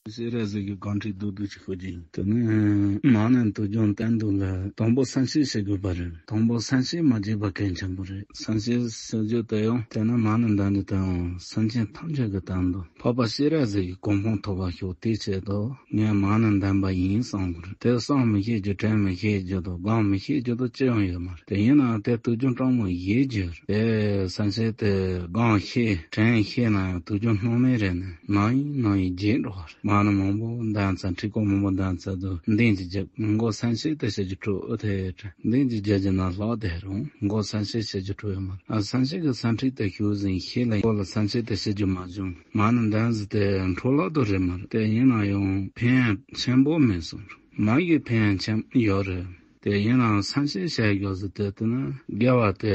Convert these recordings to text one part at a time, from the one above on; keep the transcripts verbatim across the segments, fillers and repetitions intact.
ཤེས་རབ་ཟེར་གི་གང་ཁྲིད་རྡོག་རྡོག་ཅིག་ཤོད་ཀྱི་ཡིན། དེ་ནི་མ་ཎི་དུག་སྦྱོང་བསྟན་དུ་ལ་དང་པོ་བསམ་ཤེས་བྱེད་དགོས་པ་རེད། དང་པོ་བསམ་ཤེས་མ་བྱས་པ་གལ་ཆེན་པོ་རེད། བསམ་ཤེས་ཟེར་རྒྱུ་དེ་ཡང་དེ་ནི་མ་ཎི་འདོན་རྒྱུ་དང་སེམས་ཅན་ཐམས་ཅད་ཀྱི་དོན་དུ་འཕགས་པ་ཤེས་རབ་ཟེར་གི་གོ་འཕང་ཐོབ་པ་ཤོག་དེའི་ཆེད་དུ་ངས་མ་ཎི་འདོན་པ་ཡིན་གསུང་དགོས་རེད། དེ་བསམ་མི་ཤེས་རྒྱུ་དྲན་མི་ཤེས་རྒྱུ་དང་སྒོམ་མི་ཤེས་རྒྱུ་དང་ཅི་ཡང་ཡོད་མ་རེད། དེ་ཡིན་ནའང་དེ་དུག་སྦྱོང་སྤྲང་མོ་ཡིན་རྒྱུ་རེད། དེ་བསམ་ཤེས་དེ་སྒོམ་ཤེས་དྲན་ཤེས་ན་ཡང་དུག་སྦྱོང་སྣང་མེད་རེད་ནས་ནང་ཡིན་ནང་ཡིན་བརྗེད་འགྲོ་བ་རེད། མ་ཎི་མང་པོ་འདོན་ཚར། ཁྲིད་སྐོར་མང་པོ་འདོན་ཚར་དུས་འདི་འདྲ་བྱེད། མགོ་བསམ་ཤེས་དེ་བྱེད་རྒྱུ་འཕྲོ་ཨེ་ཐལ་ཡོད་དྲན། འདི་འདྲ་བྱེད་རྒྱུ་ན་ལྷག་བསྡད་རུང་མགོ་བསམ་ཤེས་བྱེད་རྒྱུ་འཕྲོ་ཡོད་མ་རེད། ཨ་བསམ་ཤེས་ཀྱི་བསམ་ཁྲིད་དེ་ཞུགས་ཟིན་ཤེས་ལ་མགོ་ལ་བསམ་ཤེས་དེ་བྱེད་རྒྱུ་མ་བྱུང་། མ་ཎི་འདོན་ཟིན་དེ་འཕྲོ་བརླག་ཏུ་རེད་མ་རེད། དེ་ཡིན་ན་ཡང་ཕན་ཡོན་ཆེན་པོ་མེད་གསུངས་རུང་མ་གི་ཕན་ཡོན་ཆེན་ཡོད་རེད། དེ་ཡིན་ནའང་བསམ་ཤེས་བྱས་ཡོད་ཟེར་དེ་དེ་ནི་དགེ་བ་དེ་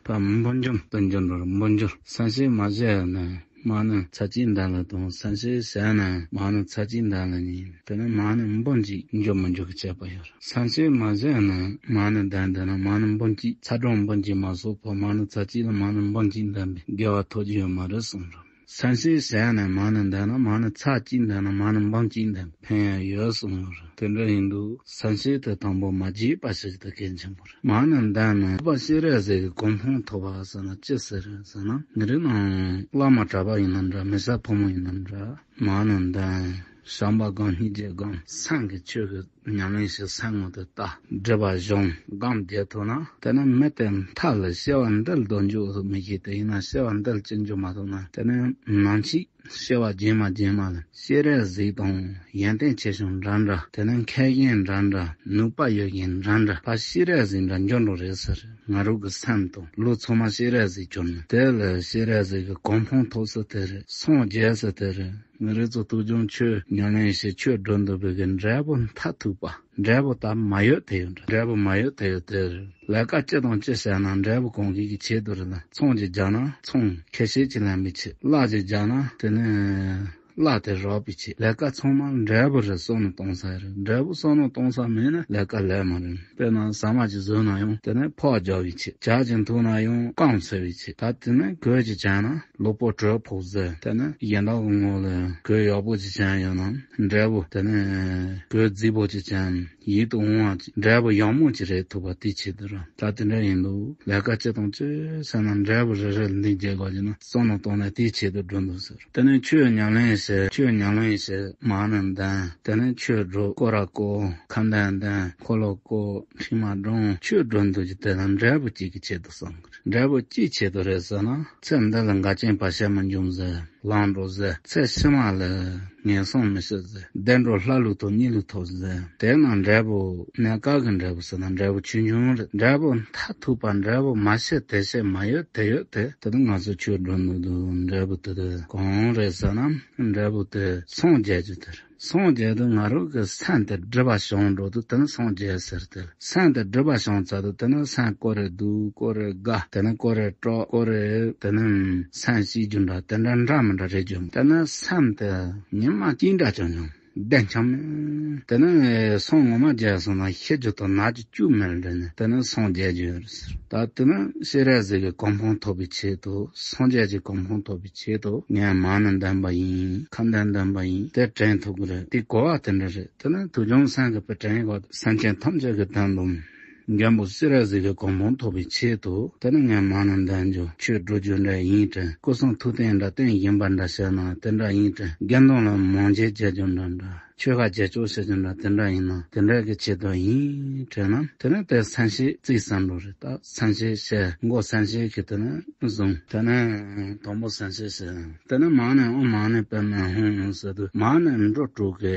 ཕར་འབུར་འཇོམས་དུ་འགྱུར་འགྲོ་རེད། འབུར་འགྱུར། བསམ་ཤེས་མ་བྱས་ནས་མ་ཎི་ཚར་གཅིག་འདོན་ལ་དང་བསམ་ཤེས་བྱས་ནས་མ་ཎི་ཚར་གཅིག་འདོན་ལ་ཉིན་དེ་ནི་མ་ཎི་འབུར་གཅིག་འགྱུར་མི་འགྱུར་གྱི་ཁྱད་པར་ཡོད་རེད། བསམ་ཤེས་མ་བྱས་ནས་མ་ཎི་འདོན་དེ་ནི་མ་ཎི་འབུར་གཅིག་ཚར་གྲངས་འབུར་གཅིག་མ་གསོག་པར་མ་ཎི་ཚར་གཅིག་ལ་མ་ཎི་འབུར་གཅིག་འདོན་པའི་དགེ་བ་ཐོབ་རྒྱུ་ཡོད་མ་རེད་གསུངས་རེད། བསམ་ཤེས་བྱས་ནས་མ་ཎི་འདོན་ན་མ་ཎི་ཚར་གཅིག་འདོན་ན་མ་ཎི་འབུམ་གཅིག་འདོན་ཕན་ཡོན་ཡོད་གསུངས་ཡོད་རེད། དེ་འདྲ་ཡིན་དུས་བསམ་ཤེས་དེ་དང་པོ་མ་བརྗེད་པ་ཞིག་དེ་གལ་ཆེན་པོ་རེད། མ་ཎི་འདོན་ནས་འཕགས་པ་ཤེས་རབ་ཟེར་གི་གོ་འཕང་ཐོབ་པ་ཟེར་ན་ཅི་ཟེར་ཟེར་ན་མི་རིགས་ནང་བླ་མ་གྲྭ་པ་ཡིན་ན་འདྲ་མི་སེར་ཕོ་མོ་ཡིན་ན་འདྲ་མ་ཎི་འདོན་བྱམས་པ་སྒོམ་སྙིང་རྗེ་སྒོམ་སེམས་ཀྱི་ཆོས་ཀྱི་ཉམས་ལེན་ཞིག་སེམས་ངོ་དེ་ལྟ་སྒྲིབ་པ་སྦྱོང་སྒོམ་རྒྱག་ཐུབ་ན་དེ་ནི་མི་དེ་མཐའ་ལ་སྐྱེ་བ་འདི་ལ་སྡོད་འཇུག་མི་ཤེས། དེ་ཡིན་ན་སྐྱེ་བ་འདི་ལ་སྐྱེ་འཇུག་མ་ཐུབ་ན་དེ་ནི་ནམ་ཞིག་སྐྱེ་བ་རྗེས་མ་རྗེས་མ་ལ་སྤྱན་རས་གཟིགས་དང་ཡོན་ཏན་ཆེ་ཆུང་འདྲ་འདྲ་དེ་ནི་མཁས་ཤིང་འདྲ་འདྲ་ནུས་པ་ཡོད་ཤིང་འདྲ་འདྲ་ཕར་སྤྱན་རས་གཟིགས་འདྲ་འགྱུར་འགྲོ་རེད་ཟེར། ང་རང་གི་སེམས་དང་བློ་ཚང་མ་སྤྱན་རས་གཟིགས་གྱུར་ནས་དེ་ལ་སྤྱན་རས་གཟིགས་ཀྱི་གོ་འཕང་ཐོབ་ས་དེ་རེད། སངས་རྒྱས་ས་དེ་རེད། ང་རང་ཚོ་དུག་སྦྱོང་ཆོས་ཉམས་ལེན་བྱེད་ཆོས་སྒྲུབ་འདོད་པའི་གི་འབྲས་བུ་མཐར་ཐུག་པ། འབྲས་བུ་ད་མ་ཡོད་དེ་ཡོད་འདྲ། འབྲས་བུ་མ་ཡོད་དེ་ཡོད་དེ་རེད། ལས་ཀ་ཅི་དང་ཅི་བྱས་ན་འབྲས་བུ་གང་གི་གི་ཆེད་དུ་རེད་ལ། ཚོང་ཅིག་རྒྱག་ན་ཚོང་ཁེ་ཤེད་ཅིག་ལེན་པའི་ཆེད། གླ་ཅིག་རྒྱག་ན་དེ་ནི་གླ་དེ་རག་པའི་ཆེད། ལས་ཀ་ཚང་མ་འབྲས་བུ་རེད། བསམ་བློ་གཏོང་ས་རེད། འབྲས་བུ་བསམ་བློ་གཏོང་ས་མེད་ན་ལས་ཀ་ལས་མ་རེད། དཔེར་ན་ཟ་མ་ཅིག་ཟོས་ན་ཡང་དེ་ནི་ཕག་རྒྱག་པའི་ཆེད། ཇ་ཅིག་འཐུང་ན་ཡང་རྐང་བཙིར་བའི་ཆེད། ད་དེ་ནི་གོས་ཅིག་གྱོན་ན་ལུས་པོ་དྲོད་ཕོག་ཟེར། དེ་ནི་གཞན་དག་གི་ངོ་ལ་གོས་ཡག་པོ་ཅིག་གྱོན་ཡོད་ན་འབྲས་བུ། དེ་ནི་གོས་རྫིག་པོ་ཅིག་གྱོན་ཡིད་དུ་འོང་བ་ཅིག་འབྲས་བུ་ཡག་མོ་ཅིག་རེག་ཐུབ་པ་དེའི་ཆེད་དུ་རེད། ད་དེ་འདྲ་ཡིན་དུས་ལས་ཀ་ཅི་དང་ཅི་བྱས་ན་འབྲས་བུ་རེ་རེ་ལ་འདི་རྒྱལ་དགོས་ཀྱི་ན་བསམ་བློ་གཏོང་ན་དེའི་ཆེད་དུ་སྒྲུབ་འདུག་ཟེར། དེ་ནས་ཆོས་ཉམས་ལེན་བྱེད། ཆོས་ཉམས་ལེན་བྱེད། མ་ཎི་འདོན། དེ་ནས་ཆོས་སྒྲུབ། སྐོར་ར་བསྐོར། ཁ་འདོན་འདོན། འཁོར་ལོ་བསྐོར། ཁྲིད་མ་སྒྲུང་། ཆོས་སྒྲུབ་འདུག་ཀྱི་དེ་ལ་འབྲས་བུ་གཅིག་གི་ཆེད་དུ་བསམ་གི་རེད། འབྲས་བུ་གཅིག་ཆེད་དུ་རེད་ཟེར་ན་ཚེ་འདི་ལ་འགལ་རྐྱེན་བར་ཆད་མི་འབྱུང་ཟེར། ལངས་འགྲོ་ཟེར། ཚེ་ཕྱི་མ་ལ་ངན་སོང་མི་སྲིད་ཟེར། བདེ་འགྲོ་ལྷ་ལུས་དང་གཉིས་ལུས་ཐོབ་ཟེར། དེས་ན་འབྲས་བུ་གནས་སྐབས་ཀྱི་འབྲས་བུ་ཟེར་ན་འབྲས་བུ་ཆུང་ཆུང་རེད། འབྲས་བུ་མཐར་ཐུག་པ་འབྲས་བུ་མ་ཤེས་དེ་ཤེས་མ་ཡོད་དེ་ཡོད་དེ་དེ་ནི་ང་ཚོ་ཆོས་སྒྲུབ་ནོ་དུ་འབྲས་བུ་དེ་དེ་གང་རེད་ཟེར་ན་འབྲས་བུ་དེ་སངས་རྒྱས་རྒྱུ་དེ་རེད། སངས་རྒྱས་དུས་ང་རང་གི་སེམས་དེ་སྒྲིབ་པ་བྱང་འགྲོ་དུས་དེ་ནི་སངས་རྒྱས་ཟེར་ཏེ། སེམས་དེ་སྒྲིབ་པ་བྱང་ཚར་དུས་དེ་ནི་སེམས་ཀོ་རེ་སྡུག་ཀོ་རེ་དགའ། དེ་ནི་ཀོ་རེ་སྐྲག་ཀོ་རེ་དེ་ནི་སེམས་ཤི་རྒྱུ་འདྲ་དེ་འདྲ་འདྲ་མི་འདྲ་རེད་རྒྱུ། དེ་ནི་སེམས་དེ་ཉི་མ་གཅིག་འདྲ་ཀྱང་ཀྱང་བདེ་འཆམ་མེད། དེ་ནི་སོང་ངོ་མ་རྒྱལ་སོང་ན་ཤི་རྒྱུ་དང་ན་རྒྱུ་བཅུ་མེད་འདྲ་ནི་དེ་ནི་སངས་རྒྱས་རྒྱུ་ཡོད་རེད་ཟེར། ད་དེ་ནི་ཤེས་རབ་ཟེར་གི་གོ་འཕང་ཐོབ་པའི་ཆེད་དུ་སངས་རྒྱས་ཀྱི་གོ་འཕང་ཐོབ་པའི་ཆེད་དུ་ངས་མ་ཎི་འདོན་པ་ཡིན། ཁ་འདོན་འདོན་པ་ཡིན། དེ་དྲན་ཐུབ་ཀྱི་རེད། དེ་གོ་བ་དེ་འདྲ་རེད། དེ་ནི་དུག་སྦྱོང་སེམས་ཀྱི་དཔེ་དྲན་གོ། སེམས་ཅན་ཐམས་ཅད་ཀྱི་དོན་དུ་མགོན་པོ་ཤེས་རབ་ཟེར་གི་གོ་འཕང་ཐོབ་པའི་ཆེད་དུ་དེ་ནི་ངས་མ་ཎི་འདོན་རྒྱུ་ཆོས་སྒྲུབ་རྒྱུ་འདྲ་ཡིན་དྲན། སྐུ་གསུང་ཐུགས་རྟེན་འདྲ་རྟེན་བཞེངས་པ་འདྲ་བྱས་ན་དེ་འདྲ་ཡིན་དྲན། དགེ་འདུན་ལ་མང་འབྱེད་བྱེད་རྒྱུ་འདྲ་འདྲ། ཆོས་ཁ་རྒྱལ་སྐྱོང་བྱེད་རྒྱུ་འདྲ་དེ་འདྲ་ཡིན་ན་དེ་འདྲ་གི་ཆེད་དུ་ཡིན་དྲན་ན་དེ་ནི་དེ་སེམས་ཤེས་རྩིས་ཟིན་འགྲོ་རེད། ད་སེམས་ཤེས་བྱས་མགོ་སེམས་ཤེས་ཀྱི་དེ་ནི་བཟུང་དེ་ནི་དང་པོ་སེམས་ཤེས་བྱས་དེ་ནི་མ་ཎི་ཨོཾ་མ་ཎི་པདྨེ་ཧཱུྃ་ཟེར་དུས་མ་ཎི་འགྲོ་དྲུག་གི་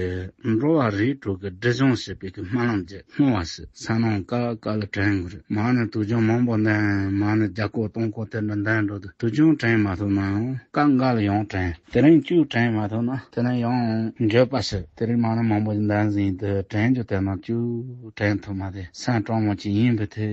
འགྲོ་བ་རིགས་དྲུག་གི་སྒྲིབ་སྦྱོང་བྱེད་པའི་གི་སྨོན་ལམ་བརྒྱབ་བསྔོ་བ་བྱེད། སེམས་ནང་ཀ་ཀ་ལ་དྲན་དགོས་རེད། མ་ཎི་དུག་སྦྱོང་མང་པོ་འདོན། མ་ཎི་བརྒྱ་སྐོར་སྟོང་སྐོར་དེ་འདྲ་འདོན་འགྲོ་དུས་དུག་སྦྱོང་དྲན་མ་ཐུབ་ན་ཡང་ཀ་འགའ་ལ་ཡང་དྲན། དེ་རིང་བཅུ་དྲན་མ་ཐུབ་ན་དེ་ནས་ཡང་འགྱོད་པ་ཞིག་དེ་རིང་མ་ཎི་མང་པོ་ཞིག་འདོན་ཟིན་དུས་དྲན་རྒྱུ་དེ་ན་བཅུ་དྲན་ཐུབ་མ་དེ་སེམས་སྤྲང་མོ་ཅིག་ཡིན་པའི་དེ་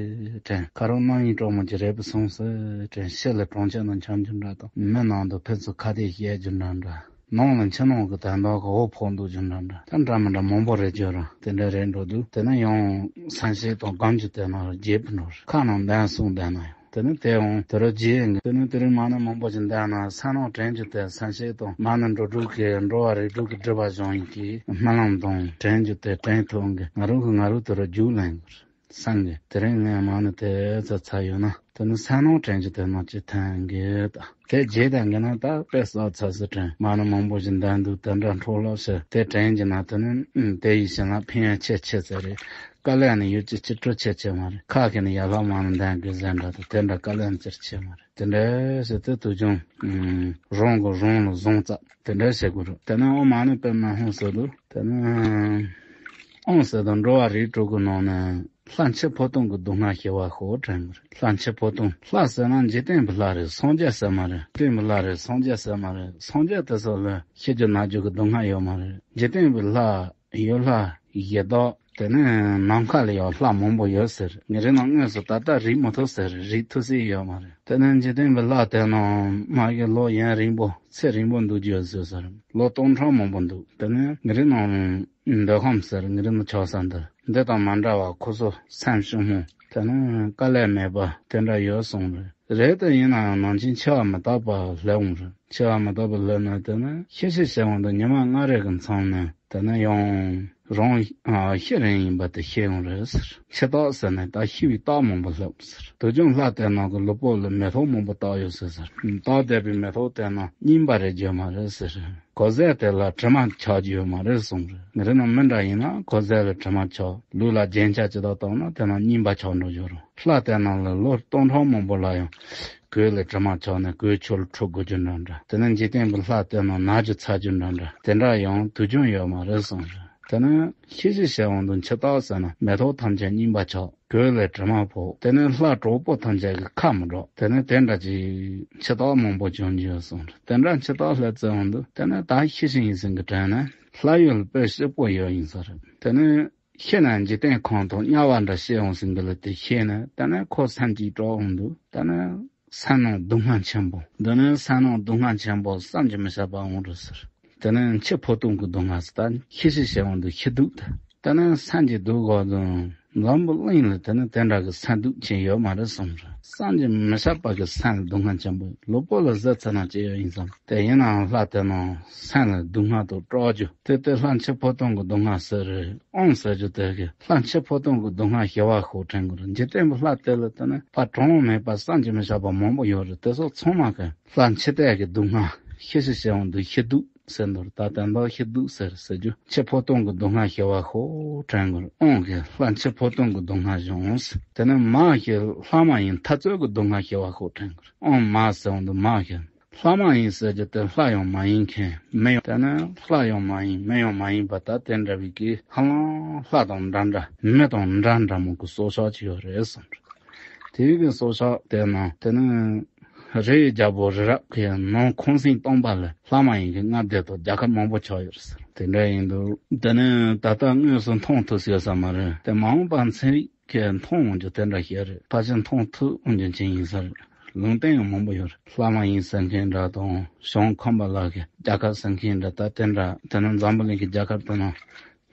དྲན། ཁ་རོག་རྣམ་གཡེང་སྤྲང་མོ་ཅིག་རེད་པ་སོང་ཟེར་དྲན། ཤི་ལ་གྲོང་ཁྱེར་ནང་འཁྱམ་རྒྱུ་འདྲ་དང་མི་ནང་དུ་ཕན་ཚུན་ཁ་གཏད་བཤད་རྒྱུ་འདྲ་འདྲ། ནང་ལ་ཕྱི་ནང་གི་དོན་དག་གི་འོ་ཕོག་འདུག་རྒྱུ་འདྲ་འདྲ་ད་འདྲ་མི་འདྲ་མང་པོ་རེད་རྒྱུ་ར། དེ་འདྲ་རེད་འགྲོ་དུས་དེ་ན་ཡང་སེམས་ཤེས་དང་སྒོམ་རྒྱུ་དེ་ན་རྒྱས་པ་འགྲོ་རེད། ཁ་ནང་འདོན་གསུང་འདོན་ན་ཡང་ དེ་ནི་དེ་འོང་དེ་རུ་རྗེས་ཡིན་གི། དེ་ནི་དེ་རིང་མ་ཎི་མང་པོ་ཞིག་འདོན་ན་སེམས་ནང་དྲན་རྒྱུ་དེ་སེམས་ཤེས་དང་མ་ཎི་འགྲོ་དྲུག་གི་འགྲོ་བ་རིགས་དྲུག་གི་སྒྲིབ་པ་སྦྱོང་ཡིན་གི། སྨོན་ལམ་དང་དྲན་རྒྱུ་དེ་དྲན་ཐུབ་གི། ང་རང་གི་ང་རང་དེ་རུ་རྒྱུགས་ལེན་གི་རེད། སེམས་ཀྱི་དེ་རིང་ངས་མ་ཎི་དེ་ཚོ་ཚར་ཡོད་ན་དེ་ནི་སེམས་ནང་དྲན་རྒྱུ་དེ་ནང་ཅི་ཐོན་གི་ད། དེ་རྗེས་དང་གི་ན་ད་དཔེ་གསར་ཚ་སི་དྲན་མ་ཎི་མང་པོ་ཞིག་འདོན་འདུག་དེ་འདྲ་འཕྲོ་ལོག་ཟེར་དེ་དྲན་གྱི་ན་དེ་ནི་ཨུམ་དེ་ཡི་བཞིན་ལ་ཕན་ཡོན་ཆེ་ཆེ་ཟེར་རེད། དཀའ་ལས་ནི་ཡོད་ཅི་ཅི་སྤྲོ་ཆེ་ཆེ་མ་རེད། ཁ་གི་ནི་ཡར་ལྷག་མ་ཎི་འདོན་གི་ཟེར་འདྲ་དང་དེ་འདྲ་དཀའ་ལས་ནི་ཅིར་ཆེ་མ་རེད། དེ་འདྲ་ཟེར་དེ་དུས་ཀྱང་ཨུམ་རང་གི་རང་ལ་བཟང་ཙག་དེ་འདྲ་བྱེད་དགོས་རེད། དེ་ནི་ཨོཾ་མ་ཎི་པདྨེ་ཧཱུྃ་ཟེར་དུས་དེ་ནི་ཨོཾ་ཟེར་དུས་འགྲོ་བ་རིགས་དྲུག་གི་ནང་ནས་ལྷ་མཆེད་ཕོ་སྟོང་གི་སྡུག་བསྔལ་ཞི་བར་ཤོག་དྲན་གི་རེད། ལྷ་མཆེད་ཕོ་སྟོང་། ལྷ་ཟེར་ན་འཇིག་རྟེན་པའི་ལྷ་རེད། སངས་རྒྱས་ཟེར་མ་རེད། འཇིག་རྟེན་པའི་ལྷ་རེད། སངས་རྒྱས་ཟེར་མ་རེད། སངས་རྒྱས་དེ་ཚོ་ལ་ཤི་རྒྱུ་ན་རྒྱུ་གི་སྡུག་བསྔལ་ཡོད་མ་རེད། འཇིག་རྟེན་པའི་ལྷ་ཡུལ་ལྷ་ཡི་དྭགས་དེ་ནས་ནམ་མཁའ་ལ་ཡང་ལྷ་མང་པོ་ཡོད་ཟེར། ངེད་རིགས་ནང་དངོས་སུ་ད་ལྟ་རིག་མི་ཐུབ་ཟེར། རིག་ཐུབ་སྲིད་ཡོད་མ་རེད། དེ་ནས་འཇིག་རྟེན་པའི་ལྷ་དེ་ནང་མ་གི་ལོ་ཡུན་རིང་པོ་ཚེ་རིང་པོ་འདུག་རྒྱུ་ཡོད་ཟེར་ཟེར། ལོ་སྟོང་ཕྲག་མང་པོ་འདུག་དེ་ནས་ངེད་རིགས་ནང་འདོད་ཁམས་ཟེར། ངེད་རིགས་ནང་ཆགས་ས་འདིར། འདི་དང་མ་འདྲ་བ་ཁོ་ཚོ་སེམས་ཞུམ་མོ་དེ་ནི་དཀའ་ལས་མེད་པ་དེ་འདྲ་ཡོད་གསུངས་རེད། རེད་དེ་ཡིན་ན་ཡང་ནང་ཆེན་འཆི་བ་མི་རྟག་པ་སླེབས་འོང་རེད། འཆི་བ་མི་རྟག་པ་སླེབས་ན་དེ་ནི་ཤི་ཤི་བྱེད་འོང་དུས་ཉི་མ་ལྔ་རེ་གི་མཚམས་ནས་དེ་ནི་ཡང་རང་ཤི་རན་ཡིན་པ་དེ་ཤེས་ཡོང་རེད་ཟེར། འཆི་རྟགས་ཟེར་ནས་ད་ཤི་བའི་རྟགས་མང་པོ་སླེབས་ཟེར། དུས་རྒྱུན་ལྷ་དེ་ནང་གི་ལུས་པོ་ལ་མེ་ཏོག་མང་པོ་བཏགས་ཡོད་ཟེར་ཟེར། བཏགས་བསྡད་པའི་མེ་ཏོག་དེ་ནི་རྙིང་པ་རེད་རྒྱུ་མ་རེད་ཟེར། གོས་ཟས་དེ་ལ་དྲི་མ་ཆགས་རྒྱུ་ཡོད་མ་རེད་གསུངས་རེད། ངེད་རིགས་ནང་མི་འདྲ་ཡིན་ན་གོས་ཟས་ལ་དྲི་མ་ཆགས། ལུས་ལ་རྒྱན་ཆ་ཅི་ལྟར་བཏགས་ན་དེ་ནང་རྙིང་པ་ཆགས་འགྲོ་རྒྱུ་རེད། ལྷ་དེ་ནང་ལ་ལོ་སྟོང་ཕྲག་མང་པོ་ལ་ཡང་གོས་ལ་དྲི་མ་ཆགས་ནས་གོས་ཆུ་ལ་འཁྲུ་དགོས་རྒྱུ་འདྲ་འདྲ། དེ་ནས་འཇིག་རྟེན་པའི་ལྷ་དེ་ནང་ན་རྒྱུ་ཚ་རྒྱུ་འདྲ་འདྲ་དེ་འདྲ་ཡང་དུས་རྒྱུན་ཡོད་མ་རེད་གསུངས་རེད། དེ་ནས་ཤི་ཤི་བྱེད་འོང་དུས་འཆི་རྟགས་ཟེར་ན་མེ་ཏོག་ཐམས་ཅད་རྙིང་པ་ཆགས། གོས་ལས་དྲི་མ་ཕོག་དེ་ནས་ལྷ་གྲོགས་པོ་ཐམས་ཅད་ཀྱི་ཁ་མི་འགྲོ། དེ་ནས་དེ་འདྲ་ཅིག་འཆི་རྟགས་མང་པོ་བྱུང་རྒྱུ་ཡོད་གསུངས་རེད། དེ་འདྲ་འཆི་རྟགས་སླེབས་ཚེ་འོང་དུས་དེ་ནས་ད་ཤི་ཤི་ཡིན་ཟིན་གྱི་དྲན་ནས་ལྷ་ཡུལ་དཔེ་སྐྱིད་པོ་ཡོད་ཡིན་ས་རེད། དེ་ནས་ཤི་ནས་འཇིག་རྟེན་ཁམས་དང་དམྱལ་བ་འདྲ་ཤི་འོང་ཟིན་གྱི་ལ་དེ་ཤེས་ནས་དེ་ནས་ཁོ་སེམས་ཀྱི་སྐྲག་འོང་དུས་དེ་ནས་སེམས་ནང་སྡུག་བསྔལ་ཆེན་པོ། འདི་ནི་སེམས་ནང་སྡུག་བསྔལ་ཆེན་པོ་བསམ་གྱིས་མི་ཁྱབ་པ་འོང་རུ་ཟེར། དེ་ནི་འཆི་ཕོ་སྟོང་གི་སྡུག་བསྔལ་ཟེར། ད་ཤི་ཤི་བྱེད་འོང་དུས་ཤི་སྡུག་དེ། དེ་ནི་སེམས་ཀྱི་སྡུག་གོ་དང་འཛམ་བུ་གླིང་ལ་དེ་ནི་དེ་འདྲ་གི་སེམས་སྡུག་ཅན་ཡོད་མ་རེད་གསུངས་རེད། བསམ་གྱིས་མི་ཁྱབ་པ་གི་སེམས་ལ་སྡུག་བསྔལ་ཆེན་པོ། ལུས་པོ་ལ་གཟི་ཚེ་ན་ཅི་ཡོད་ཡིན་ཙང་དེ་ཡིན་ནའང་ལྷ་དེ་ནང་སེམས་ལ་སྡུག་བསྔལ་དང་སྐྲག་རྒྱུ་དེ་དེ་ལྷ་འཆི་ཕོ་སྟོང་གི་སྡུག་བསྔལ་ཟེར་རེད། ཨོཾ་ཟེར་རྒྱུ་དེ་གི་ལྷ་འཆི་ཕོ་སྟོང་གི་སྡུག་བསྔལ་ཞི་བར་ཤོག་དྲན་དགོས་རེད། འཇིག་རྟེན་པའི་ལྷ་དེ་ལ་བལྟས་ན་ཕ་གྲངས་མེད་པ་བསམ་གྱིས་མི་ཁྱབ་པ་མང་པོ་ཡོད་རེད། དེ་ཚོ་ཚང་མ་གི་ལྷ་འཆི་ལྟས་ཀྱི་སྡུག་བསྔལ་ཤི་ཤི་བྱེད་འོང་དུས་ཤི་སྡུག་ཟེར་འདུག་ད་དོན་དག་ཤི་སྡུག་ཟེར་ཟེར་རྒྱུ་འཆི་ཕོ་སྟོང་གི་སྡུག་བསྔལ་ཞི་བར་ཤོག་དྲན་དགོས་རེད། ཨོཾ་གི་ལྷ་འཆི་ཕོ་སྟོང་གི་སྡུག་བསྔལ་ཞི་འོང་ཟེར། དེ་ནས་མ་གི་ལྷ་མ་ཡིན་འཐབ་རྩོད་ཀྱི་སྡུག་བསྔལ་ཞི་བར་ཤོག་དྲན་དགོས་རེད། ཨོཾ་མ་ཟེར་འོང་དུས་མ་གི་ལྷ་མ་ཡིན་ཟེར་རྒྱུ་དེ་ལྷ་ཡང་མ་ཡིན་མཁན་མི་ཡང་དེ་ནི་ལྷ་ཡང་མ་ཡིན་མི་ཡང་མ་ཡིན་པ་ད་དེ་འདྲ་བའི་གི་ཧ་ལམ་ལྷ་དང་འདྲ་འདྲ་མི་དང་འདྲ་འདྲ་མོ་གི་སྲོག་ཆགས་ཅིག་ཡོད་རེད་གསུངས་རེད། དེ་གི་སྲོག་ཆགས་དེ་ནང་དེ་ནི་རིའི་རྒྱལ་པོ་རི་རབ་ཀྱི་ནང་ཁོང་སེང་སྟོང་པ་ལ་ལྷ་མ་ཡིན་གྱི་མངའ་སྡེ་དང་རྒྱལ་ཁབ་མང་པོ་ཆགས་ཡོད་རེད་ཟེར། དེ་འདྲ་ཡིན་དུས་དེ་ནི་ད་ལྟ་དངོས་སུ་མཐོང་ཐུབ་ས་ཡོད་ས་མ་རེད། དེ་མ་འོངས་པ་ཚན་རིག་ཁྱེད་མཐོང་འོང་རྒྱུ་དེ་འདྲ་ཞིག་རེད། ཕལ་ཆེར་མཐོང་ཐུབ་འོང་རྒྱུ་ཅན་ཡིན་ས་རེད། ལུང་བསྟན་ཡང་མང་པོ་ཡོད་རེད། ལྷ་མ་ཡིན་ཟེར་མཁན་འདྲ་དང་བྱང་ཁམས་པ་ལ་གི་རྒྱལ་ཁབ་ཟེར་མཁན་འདྲ་ད་དེ་འདྲ་དེ་ནི་འཛམ་བུ་གླིང་གི་རྒྱལ་ཁབ་དེ་ནང་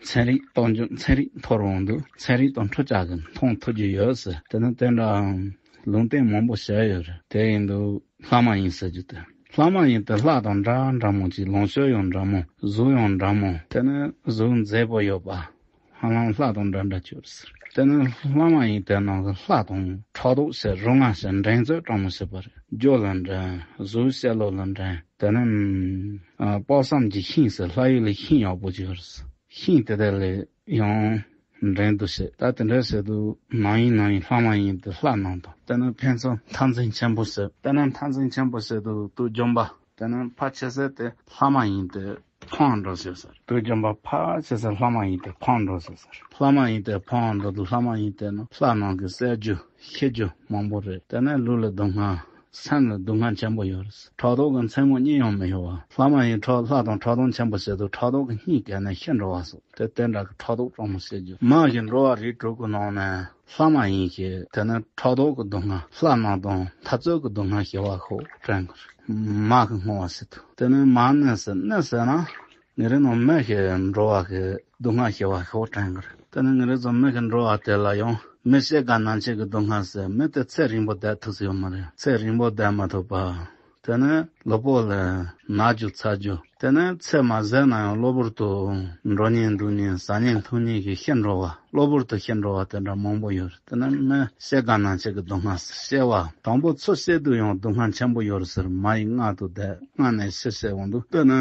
ཚན་རིག་གཏོང་རྒྱུ་ཚན་རིག་འཐོར་འོང་དུས་ཚན་རིག་དང་འཕྲུལ་ཆས་ཀྱི་མཐོང་ཐུབ་རྒྱུ་ཡོད་ཟེར། དེ་ནི་དེ་འདྲའམ་ལུང་བསྟན་མང་པོ་བྱས་ཡོད་རེད། དེ་ཡིན་དུས་ལྷ་མ་ཡིན་ཟེར་རྒྱུ་དེ་ལྷ་མ་ཡིན་དེ་ལྷ་དང་འདྲ་འདྲ་མོ་ཅིག་ལོངས་སྤྱོད་ཡང་འདྲ་མོ་གཟུགས་ཡང་འདྲ་མོ་དེ་ནི་གཟུགས་མཛེས་པོ་ཡོད་པ། ཧ་ལམ་ལྷ་དང་འདྲ་འདྲ་གྱུར་ཟེར། དེ་ནི་ལྷ་མ་ཡིན་དེ་ནང་གི་ལྷ་དང་ཕྲག་དོག་བྱེད་རུ་ང་བྱེད་འགྲན་རྩོད་སྤྲང་མོ་བྱེད་པ་རེད། རྒྱུ་ལ་འགྲན། གཟུགས་གཤེར་ལོ་ལ་འགྲན། དེ་ནི་ཨ་དཔག་བསམ་གྱི་ཤིང་ཟེར་ལྷ་ཡུལ་ལ་ཤིང་ཡག་པོ་གྱུར་ཟེར། ཤིང་དེ་དག་ལ་ཡང་འགྲན་དུ་བྱེད། ད་དེ་འདྲ་བྱེད་དུས་ནང་ཡིན་ནང་ཡིན་ལྷ་མ་ཡིན་དེ་ལྷ་ནང་དང་དེ་ནི་ཕན་ཚུན་འཐབ་འཛིང་ཆེན་པོ་བྱེད། དེ་ནི་འཐབ་འཛིང་ཆེན་པོ་བྱེད་དུས་དུས་རྒྱུན་པ། དེ་ནས་ཕལ་ཆེ་ས་དེ་ལྷ་མ་ཡིན་ཏེ་ཕོངས་འགྲོ་ཟེར་ཟེར། དུས་རྒྱུན་པ་ཕལ་ཆེ་ས་ལྷ་མ་ཡིན་ཏེ་ཕོངས་འགྲོ་ཟེར་ཟེར། ལྷ་མ་ཡིན་ཏེ་ཕོངས་འགྲོ་དུས་ལྷ་མ་ཡིན་ཏེ་ནི་ལྷ་ནང་གི་བསད་རྒྱུ་ཤི་རྒྱུ་མང་པོ་རེད། དེ་ནས་ལུས་ལ་སྡུག་བསྔལ་སེམས་ལ་སྡུག་བསྔལ་ཆེན་པོ་ཡོད་རེད། ཕྲག་དོག་གི་མཚན་མོ་གཉིད་ཡང་མི་ཤོར་བ། ལྷ་མ་ཡིན་ཕྲག་ལྷ་དང་ཕྲག་དོག་ཆེན་པོ་བྱེད་དུས་ཕྲག་དོག་གི་སྙིང་གས་ནས་ཤི་འགྲོ་བ་སོགས་དེ་དེ་འདྲ་གི་ཕྲག་དོག་སྤྲང་མོ་བྱེད་རྒྱུ་མ་གི་འགྲོ་བ་རིགས་དྲུག་གི་ནང་ནས། ལྷ་མ་ཡིན་ཞེས་དེ་ནི་ཕྲག་དོག་གི་སྡུག་བསྔལ་ལྷ་ནང་དང་འཐབ་རྩོད་ཀྱི་སྡུག་བསྔལ་ཞི་བར་ཤོག་དྲན་དགོས་རེད། མ་གི་བསྔོ་བ་ཟེར་དུས་དེ་ནི་མ་ཎི་ཟེར་ཎི་ཟེར་ན་ངེད་རིགས་ནང་མི་ཞིག་འགྲོ་བ་གི་སྡུག་བསྔལ་ཞི་བར་ཤོག་དྲན་དགོས་རེད། དེ་ནི་ངེད་རིགས་ཚོ་མི་ཞིག་འགྲོ་བ་དེ་ལ་ཡང་ མི་སྐྱེ་རྒ་ན་འཆི་གི་སྡུག་བསྔལ་ཟེར་མི་དེ་ཚེ་རིང་པོ་བསྡད་ཐུབ་ས་ཡོད་མ་རེད། ཚེ་རིང་པོ་བསྡད་མ་ཐུབ་པ། དེ་ནས་གློ་བུར་ལ་ན་རྒྱུ་ཚ་རྒྱུ། དེ་ནས་ཚེ་མ་ཟད་ན་ཡང་གློ་བུར་དུ་འགྲོ་ཉེན་འདུག་ཉེན་ཟ་ཉེན་འཐུང་ཉེན་གྱི་ཤི་འགྲོ་བ། གློ་བུར་དུ་ཤི་འགྲོ་བ་དེ་འདྲ་མང་པོ་ཡོད་རེད། དེ་ནས་མི་སྐྱེ་རྒ་ན་འཆི་གི་སྡུག་བསྔལ་ཟེར། སྐྱེ་བ་དང་པོ་ཚུར་སྐྱེ་དུས་ཡང་སྡུག་བསྔལ་ཆེན་པོ་ཡོད་རེད་ཟེར། མ་ཡི་མངལ་དུ་བསྡད། མངལ་ནས་ཤི་ཟེར་འོང་དུས་དེ་ནས་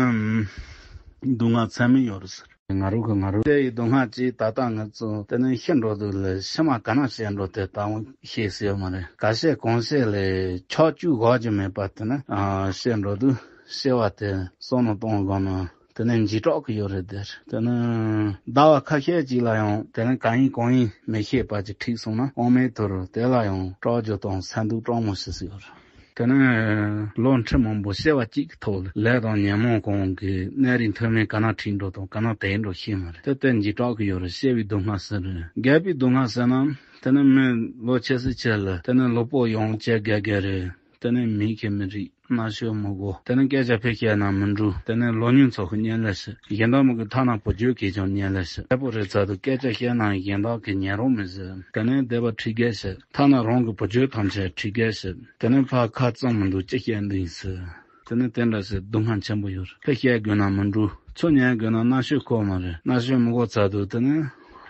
སྡུག་བསྔལ་ཚད་མེད་ཡོད་རེད་ཟེར། ང་རང་གི་ང་རང་སྐྱེ་ཡི་སྡུག་བསྔལ་གྱིས་ད་ལྟ་ང་ཚོ་དེ་ནས་ཤི་འགྲོ་དུས་ལ་ཕྱི་མ་ག་ན་སྐྱེ་འགྲོ་དེ་ད་འོང་ཤེས་སྲིད་ཡོད་མ་རེད། ག་ཤེས་གང་ཤེས་ལས་ཆག་བཅུག་དགོས་ཀྱི་མེད་པ། དེ་ནས་ཨ་ཤི་འགྲོ་དུས་སྐྱེ་བ་དེ་བསམ་མནོ་གཏོང་དགོས་ན་དེ་ནས་འཇིགས་སྐྲག་གི་ཡོད་རེད་དེ། དེ་ནས་ཟླ་བ་ཁ་ཤས་ཅིག་ལ་ཡང་དེ་ནས་གང་ཡིན་གང་ཡིན་མི་ཤེས་པ་ཅིག་འཁྲིགས་སོང་ན་དབང་མེད་དུ་རུ་དེ་ལ་ཡང་སྐྲག་རྒྱུ་དང་སེམས་སྡུག་སྤྲང་མོ་ཞིག་སྲིད་ཡོད་རེད། དེ་ནས་ལོ་ཁྲི་མང་པོ་སྐྱེ་བ་གཅིག་གི་ཐོག་ལ་ལས་དང་ཉོན་མོངས་གང་གིས་གནས་རིས་མཐོ་དམན་ག་ན་ཁྲིད་འགྲོ་དང་ག་ན་དེད་འགྲོ་ཤེས་མ་རེད། དེ་ལྟར་འཇིགས་སྐྲག་གི་ཡོད་རེད། སྐྱེ་བའི་སྡུག་བསྔལ་ཟེར་རེད། རྒས་པའི་སྡུག་བསྔལ་ཟེར་ན་དེ་ནི་མི་ལོ་ཆེ་སི་ཆེ་ལ་དེ་ནི་གློ་བུར་ཡང་སྐྱེ་རྒས་རྒས་རེད། དེ་ནི་མིག་གིས་མི་རིག། རྣ་ཤོས་མི་གོ། དེ་ནི་སྐད་ཆ་ཕར་བཤད་ན་མི་འགྲོ། དེ་ནི་ལོ་ཉུང་ཚོ་གི་གཉེན་ལས་སྲིད། གཞན་དག་མི་གི་ཐ་ན་བུ་རྒྱུད་ཀྱི་ཀྱང་གཉེན་ལས་སྲིད། རྒད་པོ་རེད་ཚར་དུས་སྐད་ཆ་བཤད་ན་གཞན་དག་གི་ཉན་རོགས་མི་སྲིད། དེ་ནི་སྡེ་པ་ཁྲི་རྒྱལ་སྲིད། ཐ་ན་རང་གི་བུ་རྒྱུད་ཐམས་ཅད་ཁྲི་རྒྱལ་སྲིད། དེ་ནི་ཕར་ཁ་བཙུམ་མི་འདུག་ཅི་བཤད་འདི་ཡིན་སྲིད། དེ་ནི་དེ་འདྲ་སྲིད། སྡུག་བསྔལ་ཆེན་པོ་ཡོད་རེད། ཕར་བཤད་དགོས་ན་མི་འགྲོ། ཚུར་ཉན་དགོས་ན་རྣ་ཤོས་གོ་མ་རེད། རྣ་ཤོས་མི་གོ་ཚར་དུས་དེ་ནི་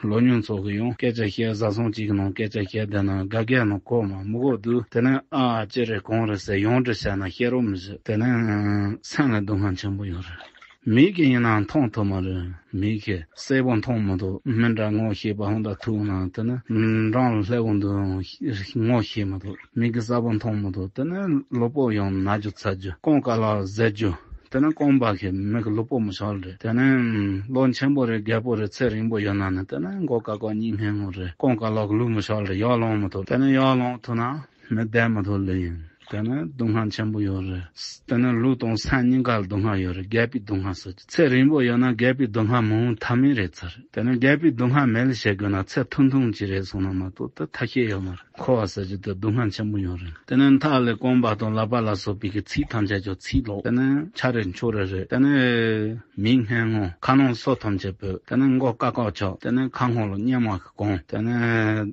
ལོ་ཉུང་ཚོ་གི་ཡང་སྐད་ཆ་བཤད། བཟའ་ཚང་གཅིག་གི་ནང་སྐད་ཆ་བཤད་བསྡད་ན་དགའ་སྐད་ནང་གོ་མ་མི་གོ་དུས་དེ་ནི་ཨ་ཅི་རེད་གང་རེད་ཟེར་ཡོངས་འདྲི་བྱས་ན་བཤད་རོགས་མི་བྱེད། དེ་ནི་སེམས་ལ་སྡུག་བསྔལ་ཆེན་པོ་ཡོད་རེད། མིག་གིས་ཡིན་ན་མཐོང་ཐུབ་མ་རེད། མིག་གིས་གསལ་པོ་མཐོང་མི་ཐུབ། མི་འདྲ་ངོ་ཤེས་པ་ཧོན་ད་ཐུག་ན་དེ་ནི་འགྲམ་ལ་སླེབས་འོང་དུས་ངོ་ཤེས་མི་ཐུབ། མིག་གིས་གསལ་པོ་མཐོང་མི་ཐུབ། དེ་ནི་གློ་བུར་ཡང་ན་རྒྱུ་ཚ་རྒྱུ། རྐང་ཀ་ལ་གཟེར་རྒྱུ། དེ་ནི་རྐང་པ་གིས་མི་གི་གློ་བུར་མི་ཤོར་རེད། དེ་ནི་ལོ་ཆེན་པོ་རེད། རྒད་པོ་རེད། ཚེ་རིང་པོ་ཡོད་ན་ནི་དེ་ནི་མགོ་ཀ་ཀ་གཉིད་སྨན་ངོ་རེད། རྐང་ཀ་ལོག་གི་ལུས་མི་ཤོར་རེད། ཡར་ལོང་མི་ཐུབ། དེ་ནི་ཡར་ལོང་ཐུབ་ན་མི་བསྡད་མི་ཐུབ་ལེ་ཡིན། དེ་ནི་སྡུག་བསྔལ་ཆེན་པོ་ཡོད་རེད། དེ་ནི་ལུས་དང་སེམས་གཉིས་ཀ་ལ་སྡུག་བསྔལ་ཡོད་རེད། རྒས་པའི་སྡུག་བསྔལ་ཟེར་གྱི། ཚེ་རིང་པོ་ཡོད་ན་རྒས་པའི་སྡུག་བསྔལ་མི་འོང་ཐབས་མེད་རེད་ཚར། དེ་ནི་རྒས་པའི་སྡུག་བསྔལ་མེད་ལ་བྱེད་དགོས་ན་ཚེ་ཐུང་ཐུང་ཅིག་རེད་སོང་ན་མ་གཏོགས་དེ་ཐབས་ཤེས་ཡོད་མ་རེད། འཁོར་བ་ཟེར་གྱི་དེ་སྡུག་བསྔལ་ཆེན་པོ་ཡོད་རེད། དེ་ནི་མཐའ་ལ་རྐང་པ་དང་ལག་པ་ལ་སོགས་པའི་གི་ཚིགས་ཐམས་ཅད་ཀྱང་ཚིགས་ལོག། དེ་ནི་ཆ་རེ་འཆོར་རེ་རེད། དེ་ནི་མིག་སྔས་ངོ། ཁ་ནང་སོ་ཐམས་ཅད་བོད། དེ་ནི་མགོ་ཀ་ཀ་ཆག། དེ་ནི་ཁ་སྔོ་ལ་གཉེར་མ་གི་གོང་། དེ་ནི་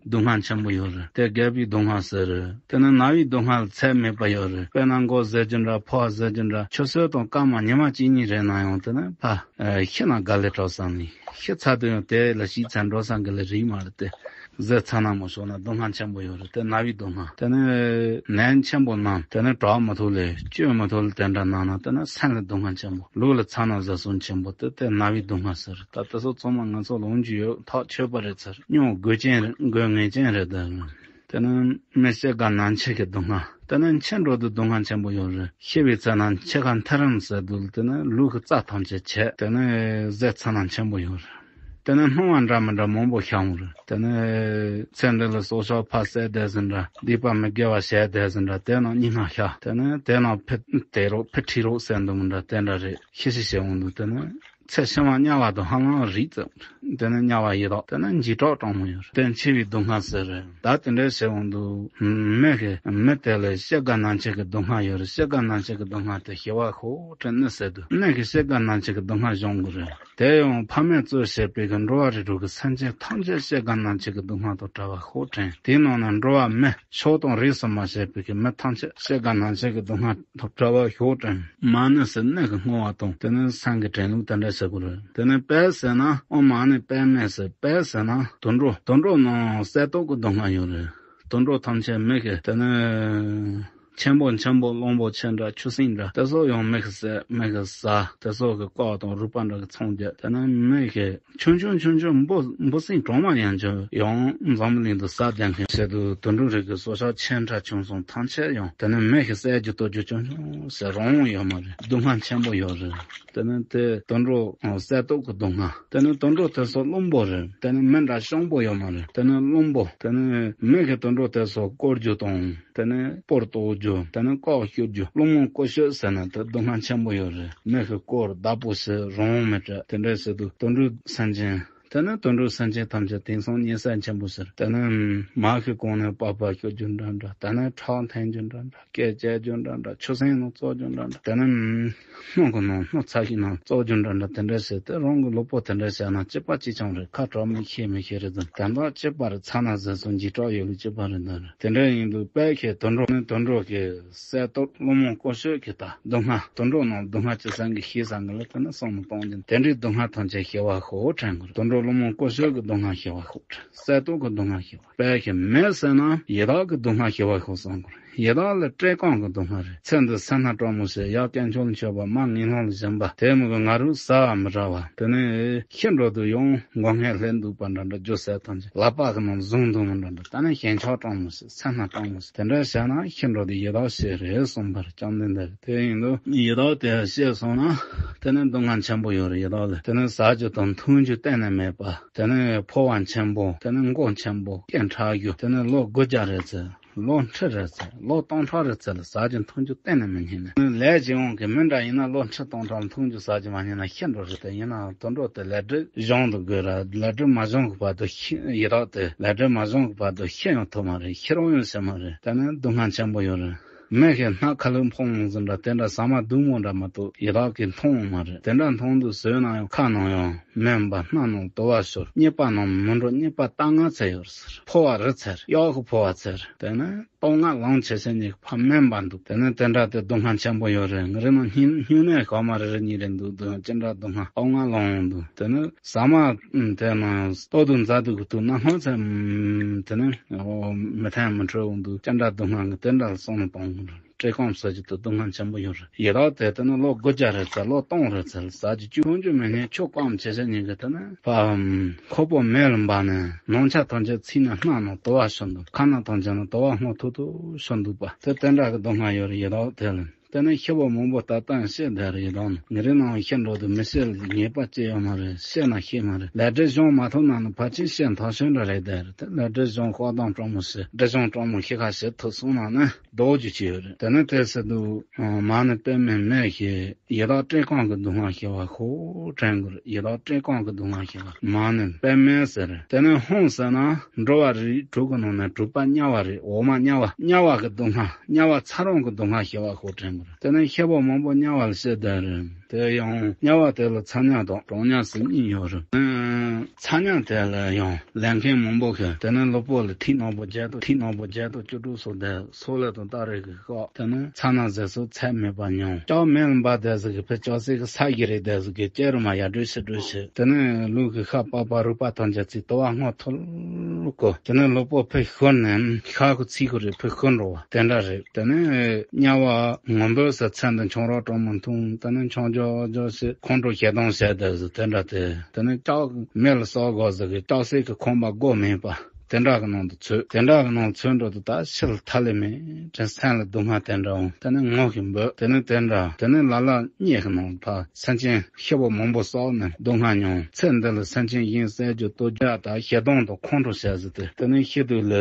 སྡུག་བསྔལ་ཆེན་པོ་ཡོད་རེད། དེ་རྒས་པའི་སྡུག་བསྔལ་ཟེར་རེད། དེ་ནི་ན་བའི་སྡུག་བསྔལ་ཚད་མེད་པ་ཡོད་རེད། དཔེར་ན་མགོ་གཟེར་རྒྱུ་འདྲ། ཕོ་བ་གཟེར་རྒྱུ་འདྲ། ཆུ་ཚོད་དང་སྐར་མ་ཉི་མ་གཅིག་གཉིས་རེད་ན་ཡང་དེ་ནི་ཕ་ཤི་ན་དགའ་ལས་གྲོགས་བསམ་ནས། ཤི་ཚར་དུས་ཡང་དེ་ལ་ཤི་ཚར་འགྲོ་བསམ་གི་ལས་རིག་མ་རེད་དེ། གཟེར་ཚ་ན་མ་ཤོར་ན་སྡུག་བསྔལ་ཆེན་པོ་ཡོད་རེད། དེ་ན་བའི་སྡུག་བསྔལ། དེ་ནི་ནད་ཆེན་པོ་ན་དེ་ནི་དྲག་མི་ཐུབ་ལས་བཅོས་མི་ཐུབ་ལས་དེ་འདྲ་ན་ན་དེ་ནི་སེམས་ལ་སྡུག་བསྔལ་ཆེན་པོ། ལུས་ལ་ཚ་ན་གཟེར་སོང་ཆེན་པོ་དེ་དེ་ན་བའི་སྡུག་བསྔལ་ཟེར། ད་དེ་ཚོ་ཚང་མ་ང་ཚོ་ལོངས་རྒྱུ་ཡོད་ཐག་ཆོད་པ་རེད་ཚར། སྙིང་དགོས་ཅན་རེད། དགོས་ངེས་ཅན་རེད་དེ། དེ་ནི་མི་སྐྱེ་རྒ་ན་འཆི་གི་སྡུག་བསྔལ། དེ་ནི་འཆི་འགྲོ་དུས་སྡུག་བསྔལ་ཆེན་པོ་ཡོད་རེད། ཤི་བའི་ཚེ་ན་འཆི་ཁ་མཐར་རམ་ཟེར་དུས་དེ་ནི་ལུས་ཀྱི་རྩ་ཐམས་ཅད་ཆད། དེ་ནི་གཟེར་ཚ་ན་ཆེན་པོ་ཡོད་རེད། དེ་ནི་སྣང་བ་འདྲ་མི་འདྲ་མང་པོ་ཤར་འོང་རེད། དེ་ནི་ཚེ་འདི་ལ་སྲོག་ཆགས་ཕར་བསད་བསྡད་ཟིན་འདྲ། སྡིག་པ་མི་དགེ་བ་བྱས་བསྡད་ཟིན་འདྲ། དེ་ནང་སྙིང་ན་ཤར། དེ་ནི་དེ་ནང་ཕི་དེ་རོགས་ཕི་ཁྲིད་རོགས་ཟེར་འདུག་མི་འདྲ་དེ་འདྲ་རེད། ཤི་ཤི་བྱེད་འོང་འདུག་དེ་ནི་ཚེ་ཕྱི་མ་དམྱལ་བ་དང་ཧ་ལམ་རིགས་ཙམ། དེ་ནི་དམྱལ་བ་ཡི་དྭགས། དེ་ནི་འཇིགས་སྐྲག་སྤྲང་མོ་ཡོད་རེད། དེ་འཆི་བའི་སྡུག་བསྔལ་ཟེར་རེད། ད་དེ་འདྲའི་བྱེད་འོང་འདུག་མི་གི་མི་དེ་ལ་སྐྱེ་རྒ་ན་འཆི་གི་སྡུག་བསྔལ་ཡོད་རེད། སྐྱེ་རྒ་ན་འཆི་གི་སྡུག་བསྔལ་དེ་ཞི་བ་ཤོག་དྲན་ནི་ཟེར་དུས་མི་གི་སྐྱེ་རྒ་ན་འཆི་གི་སྡུག་བསྔལ་སྦྱོང་དགོས་རེད། དེ་ཡང་ཕ་མས་གཙོས་བྱས་པའི་གི་འགྲོ་བ་རིགས་དྲུག་གི་སེམས་ཅན་ཐམས་ཅད་སྐྱེ་རྒ་ན་འཆི་གི་སྡུག་བསྔལ་དང་བྲལ་བ་ཤོག་དྲན། དེའི་ནང་ན་འགྲོ་བ་མི་ཕྱོགས་དང་རིས་སུ་མ་ཆད་པའི་གི་མི་ཐམས་ཅད་སྐྱེ་རྒ་ན་འཆི་གི་སྡུག་བསྔལ་དང་བྲལ་བ་ཤོག་དྲན། མ་ཎི་ཟེར་ནི་གི་བསྔོ་བ་དང་དེ་ནི་སེམས་ཀྱི་དྲན་ལུགས་དེ་འདྲ་བྱེད་དགོས་རེད། དེ་ནི་དཔལ་ཟེར་ན་ཨོཾ་མ་ཎི་པདྨེ་ཟེར། དཔལ་ཟེར་ན་དུད་འགྲོ། དུད་འགྲོ་ནང་གསལ་སྟོབས་ཀྱི་སྡུག་བསྔལ་ཡོད་རེད། དུད་འགྲོ་ཐམས་ཅད་མི་གི་དེ་ནི་ཆེན་པོ་ཆེན་པོ་གླང་པོ་ཆེ་འདྲ་ཆུ་སྲིན་འདྲ་དེ་ཚོ་ཡང་མི་གི་བསད་མི་གི་ཟ། དེ་ཚོ་གི་ལྐོག་དང་རུས་པ་འདྲ་གི་ཚོང་རྒྱག་དེ་ནི་མི་གི་ཆུང་ཆུང་ཆུང་ཆུང་འབུ་འབུ་སྲིན་གྲོག་མ་ཡང་ཆོག་ཡང་འཛམ་བུ་གླིང་དུ་ཟ་བསྡད་མཁན་བྱེད་དུས་དུད་འགྲོ་རིགས་ཀྱི་སྲོག་ཆགས་ཆེ་ཕྲ་ཆུང་གསུམ་ཐམས་ཅད་ཡང་དེ་ནི་མི་གི་བསད་རྒྱུ་གཏོར་རྒྱུ་ཆུང་ཆུང་ཟེར་རང་དབང་ཡོད་མ་རེད། སྡུག་བསྔལ་ཆེན་པོ་ཡོད་རེད། དེ་ནི་དེ་དུད་འགྲོ་བསད་གཏོར་གྱི་སྡུག་བསྔལ། དེ་ནི་དུད་འགྲོ་དེ་ཚོ་བླུན་པོ་རེད། དེ་ནི་མི་འདྲ་ཤོང་པོ་ཡོད་མ་རེད། དེ་ནི་བླུན་པོ། དེ་ནི་མི་གི་དུད་འགྲོ་དེ་ཚོ་བཀོལ་རྒྱུ་དང་དེ་ནི་སྤོར་གཏོར་རྒྱུ། དེ་ནི་ལྐོག་སྐྱུར་རྒྱུ། བླུན་རྨོངས་བཀོལ་སྤྱོད་ཟེར་ན་དེ་སྡུག་བསྔལ་ཆེན་པོ་ཡོད་རེད། མི་གི་དཀོར་བདག་པོ་བྱེད་རང་དབང་མེད་འདྲ་དེ་འདྲ་བྱེད་དུས་དུད་འགྲོའི་སེམས་ཅན། དེ་ནི་དུད་འགྲོ་སེམས་ཅན་ཐམས་ཅད་དེང་སང་མཉེས་གསོད་ཆེན་པོ་ཟེར། དེ་ནི་མ་ཤི་གོང་ནས་པགས་པ་སྐྱུག་རྒྱུ་འདྲ་འདྲ། དེ་ནི་ཁྲག་འཐེན་རྒྱུ་འདྲ་འདྲ། སྐད་བཅད་རྒྱུ་འདྲ་འདྲ། ཆུ་སྲིན་ནང་བཙོ་རྒྱུ་འདྲ་འདྲ། དེ་ནི་སྣུམ་གི་ནང་། སྣུམ་ཚ་གི་ནང་བཙོ་རྒྱུ་འདྲ་འདྲ། དེ་འདྲ་བྱས་ཏེ་རང་གི་ལུས་པོ་དེ་འདྲ་བྱས་ན་སྐྱིད་པ་ཅི་བྱུང་རེད། ཁ་གྲག་མི་ཤེས་མི་ཤེས་རེད་དམ། དེ་འདྲ་སྐྱིད་པ་རེད། ཚ་ན་ཟས་སུ་འཇིགས་སྐྲག་ཡོད་ལ་སྐྱིད་པ་རེད་འདུག་རེད། དེ་འདྲ་ཡིན་དུས་དཔལ་གྱི་དུད་འགྲོ་ནི་དུད་འགྲོ་གི་གསལ་སྟོབས། བླུན་རྨོངས་ཀུ་ཤུ་གི་ད་སྡུག་བསྔལ། དུད་འགྲོ་རྣམས་སྡུག་བསྔལ་ཅི་བསམ་གི་ཤེས་བསམ་གི་ལ་དེ་ནི་བསམ་བློ་གཏོང་རྒྱུ། དེ་འདྲའི་སྡུག་བསྔལ་ཐམས་ཅད་ཞི་བར་ཤོག་དྲན་དགོས། དུད་འགྲོ་བླུན་རྨོངས་ཀུ་ཤུ་གི་སྡུག་བསྔལ་ཞི་བར་ཤོག་དྲན། གསལ་སྟོབས་ཀྱི་སྡུག་བསྔལ་ཞི་བར། དཔལ་གྱི་མེ་ཟེར་ན་ཡི་དྭགས་ཀྱི་སྡུག་བསྔལ་ཞི་བར་ཤོག་གསུང་དགོས། ཡི་དྭགས་ལ་བཀྲེས་སྐོམ་གྱི་སྡུག་བསྔལ་རེད། ཚེ་འདི་སེར་སྣ་སྤྲང་མོ་ཞིག་ཡབ་དཀོན་མཆོག་ལ་མཆོད་པ། མ་ངན་སློང་ལ་ཞེན་པ། དེ་མོ་གི་ང་རོ་ཟ་བ་མི་རག་པ། དེ་ནས་ཤི་འགྲོ་དུས་ཡང་མགོ་སྔས་ལྷས་འདུག་པ་འདྲ་འདྲ། རྒྱུ་ཟས་ཐམས་ཅད་ལག་པ་གི་ནང་བཟུང་འདུག་མི་འདྲ་འདྲ། ད་ནི་ཞེན་ཆགས་སྤྲང་མོ་ཞིག་སེར་སྣ་སྤྲང་མོ་ཞིག་དེ་འདྲ་བྱས་ན་ཤི་འགྲོ་དུས་ཡི་དྭགས་ཤི་རེད་གསུངས་པར་བཅོམ་ལྡན་འདས། དེ་ཡིན་དུས་ཡི་དྭགས་དེ་ཤི་སོང་ན་དེ་ནི་སྡུག་བསྔལ་ཆེན་པོ་ཡོད་རེད། ཡི་དྭགས་ལ་དེ་ནི་ཟ་རྒྱུ་དང་འཐུང་རྒྱུ་གཏན་ནས་མེད་པ། དེ་ནི་ཕོ་བ་ཆེན་པོ། དེ་ནི་མགོ་ཆེན་པོ། སྐད་ཁྲག་རྒྱུ། དེ་ནི་ལོ་དགུ་བརྒྱ་རེ་ཚེ། ལོ་ཁྲི་རེ་ཚེ། ལོ་སྟོང་ཕྲག་རེ་ཚེ་ལ་ཟ་རྒྱུ་འཐུང་རྒྱུ་གཏན་ནས་མི་རྙེད་ནས། ལས་ཀྱི་དབང་གིས་མི་འདྲ་ཡིན་ན་ལོ་ཁྲི་སྟོང་ཕྲག་ལ་འཐུང་རྒྱུ་ཟ་རྒྱུ་མ་རྙེད་ན་ཤི་འགྲོ་རེད་དེ། ཡིན་ནའང་དུད་འགྲོ་དེ་ལས་འབྲས་སྦྱོང་དུ་དགོས་ར། ལས་འབྲས་མ་སྦྱོང་གི་བར་དུ་ཤི། ཡི་དྭགས་དེ་ལས་འབྲས་མ་སྦྱོང་གི་བར་དུ་ཤི་ཡང་ཐུབ་མ་རེད། ཤི་རུང་ཡང་ཤི་མ་རེད། དེ་ནི་སྡུག་བསྔལ་ཆེན་པོ་ཡོད་རེད། མི་ཞིག་སྣ་ཁ་ལུད་འཕངས་འོང་ཟིན་འདྲ་དེ་འདྲ་ཟ་མ་སྡུག་མོ་འདྲ་མ་གཏོགས་ཡི་དྭགས་ཀྱིས་འཐུང་འོང་མ་རེད། དེ་འདྲ་འཐུང་དུས་ཟོས་ན་ཡང་ཁ་ནང་ཡང་སྨན་པ། སྣ་ནང་དུ་བ་ཤོར། གཉིད་པ་ནང་མི་འགྲོ། གཉིད་པ་ལྟ་ང་ཚ་ཡོད་ཟེར། ཕོ་བ་རི་ཚེར། གཡག་གི་ཕོ་བ་ཚེར། དེ་ནས་སྟོད་ང་ལང་ཆེ་ཆེ་གཉིས་ཕ་སྨན་པ་འདུག་དེ་ནས་དེ་འདྲ་དེ་སྡུག་བསྔལ་ཆེན་པོ་ཡོད་རེད། ང་རེ་ནང་སྨྱུང་སྨྱུང་གནས་ཤོག་མ་རེ་རེ་གཉིས་རེ་འདུག་དེ་ཅི་འདྲ་སྡུག་བསྔལ། སྟོད་ང་ལང་འདུག་དེ་ནས་ཟ་མ་དེ་ནང་ལྟོ་དུ་མཛའ་དུ་གི་དུ་སྣ་ལྔ་ཚེ། དེ་ནས་མི་ཐན་མི་འཕྲོད་འོང་དུ་ཅི་འདྲ་སྡུག་བསྔལ་གི་དེ་འདྲ་ལ་སོང་ནས་སྤོང་གི་རེད། བཀྲེས་སྐོམ་ཟ་རྒྱུ་དེ་སྡུག་བསྔལ་ཆེན་པོ་ཡོད་རེད། ཡི་དྭགས་དེ་དེ་ནི་ལོ་དགུ་བརྒྱ་རེ་ཚེ། ལོ་སྟོང་རེ་ཚེ་ལ་ཟ་རྒྱུ་བཅུ་འཐུང་རྒྱུ་མེད་ནས་ཆུ་སྐམ་ཆེ་ཆེ་གཉིས་ཀྱི་དེ་ནི་ཕ། ཁོག་པ་མེ་ལ་འབར་ནས་ནང་ཆ་ཐམས་ཅད་ཚིག་ནས་སྣ་ནང་དུ་བ་ཤོར་འདུག་ཁ་སྣ་ཐམས་ཅད་ནང་དུ་བ་སྔོ་ཐུག་ཐུག་ཤོར་འདུག་པ། དེ་དེ་འདྲ་གི་སྡུག་བསྔལ་ཡོད་རེད། ཡི་དྭགས་དེ་ལ། དེ་ནས་ཤི་བོ་མང་པོ་ད་ལྟ་ཤི་བསྡད་རེད། ཡི་དྭགས་ནི་ང་རེ་ནང་ཤི་འགྲོ་དུས་མི་ཤི་ལ་ཉེས་པ་ཅི་ཡོད་མ་རེད། ཤི་ན་ཤི་མ་རེད། ལས་འབྲས་སྦྱོང་མ་ཐུབ་ན་ནི་ཕལ་ཆེར་ཤི་མཐའ་ཤོར་འདྲ་རེད་བསྡད་རེད། དེ་ལས་འབྲས་སྦྱོང་ཤོག་དང་སྤྲང་མོ་ཤི། འབྲས་སྦྱོང་སྤྲང་མོ་ཤི་ཁ་ཤི་ཐུབ་སོང་ན་ནི་ལྡོག་རྒྱུ་ཅི་ཡོད་རེད། དེ་ནས་དེ་སྲིད་དུ་མ་ནི་པདྨའི་མེ་ཞེས། ཡི་དྭགས་བཀྲེས་སྐོམ་གྱི་སྡུག་བསྔལ་ཞི་བར་ཤོག་དྲན་དགོས་རེད། ཡི་དྭགས་བཀྲེས་སྐོམ་གྱི་སྡུག་བསྔལ་ཞི་བར། མ་ནི་པདྨའི་ཟེར། དེ་ནས་ཧཱུྃ་ཟེར་ན་འགྲོ་བ་རིགས་དྲུག་གི་ནང་ནས་དྲུག་པ་དམྱལ་བ་རེད། འོག་མ་དམྱལ་བ། དམྱལ་བ་གི་སྡུག་བསྔལ། དམྱལ་བ་ཚ་གྲང་གི་སྡུག་བསྔལ་ཞི་བར་ཤོག་དྲན་དགོས་རེད། དེ་ནས་ཤི་བོ་མང་པོ་དམྱལ་བ་ལ་ཤི་བསྡད་རེད། དེ་ཡང་དམྱལ་བ་དེ་ལ་ཚ་དམྱལ་དང་གྲང་དམྱལ་ཟེར་གཉིས་ཡོད་རེད། ཚ་དམྱལ་དེ་ལ་ཡང་ལས་མཁན་མང་པོ་གིས་དེ་ནས་ལུས་པོ་ལ་ཐིག་ནག་པོ་བརྒྱ་དང་། ཐིག་ནག་པོ་བརྒྱད་དང་བཅུ་དྲུག་སོགས་དེ་སོགས་ལས་དང་སྟ་རེ་གི་ཤོག་དེ་ནས་ཚ་ན་ཟས་སུ་ཚད་མེད་པ་མྱོང་། ལྕགས་མེ་ལ་འབར་བསྡད་ཟིག་གི་ཕི་ལྕགས་སྲེག་གི་ས་གི་རེད་བསྡད་ཟིག་གི་ལྕགས་རུ་མ་ཡར་འགྲོས་ཕྱིར་འགྲོས་བྱེད། དེ་ནས་ལུས་ཀྱི་ཤ་པགས་པ་རུས་པ་ཐམས་ཅད་ཚིག་དུ་བ་སྔོ་ཐུལ་གོ་དེ་ནས་ལུས་པོ་ཕི་ཤོར་ནས་ཤ་ཁུ་ཚིག་ཁུ་རེད་ཕི་ཤོར་འགྲོ་བ་དེ་འདྲ་རེད། དེ་ནས་དམྱལ་བ་ངུ་འབོད་ཟེར། ཚེ་འདི་ཆང་རག་དྲང་མོ་འཐུང་། དེ་ནས་ཆང་རྒྱག་རྒྱག་བྱེད། ཁོང་ཁྲོ་ཞེ་སྡང་བྱེད་བསྡད་ཟིག་དེ་འདྲ་དེ། དེ་ནས་ལྕགས་མེ་ལ་སྲེག་དགོས་ཟིག་གི་ལྕགས་སྲེག་གི་ཁང་པ་སྒོ་མེད་པ། དེ་འདྲ་གི་ནང་དུ་ཚུད། དེ་འདྲ་གི་ནང་ཚུད་འགྲོ་དུས་ད་ཤི་ལ་ཐབས་ལས་མེད་དྲན། སེམས་ལ་སྡུག་བསྔལ་དེ་འདྲ་འོང་། དེ་ནས་ངུ་ཞིང་འབོད། དེ་ནས་དེ་འདྲ། དེ་ནས་ལ་ལ་སྙེག་གི་ནང་ཕར་སེམས་ཅན་ཤི་བོ་མང་པོ་བསགས་ནས་སྡུག་བསྔལ་མྱོང་། ཚེ་འདི་ལ་སེམས་ཅན་གཞན་བསད་རྒྱུ་གཏོར་རྒྱུ་དང་ཞེ་སྡང་དང་ཁོང་ཁྲོ་བྱས་ཟིན་ཏེ། དེ་ནས་ཤི་དུས་ལ་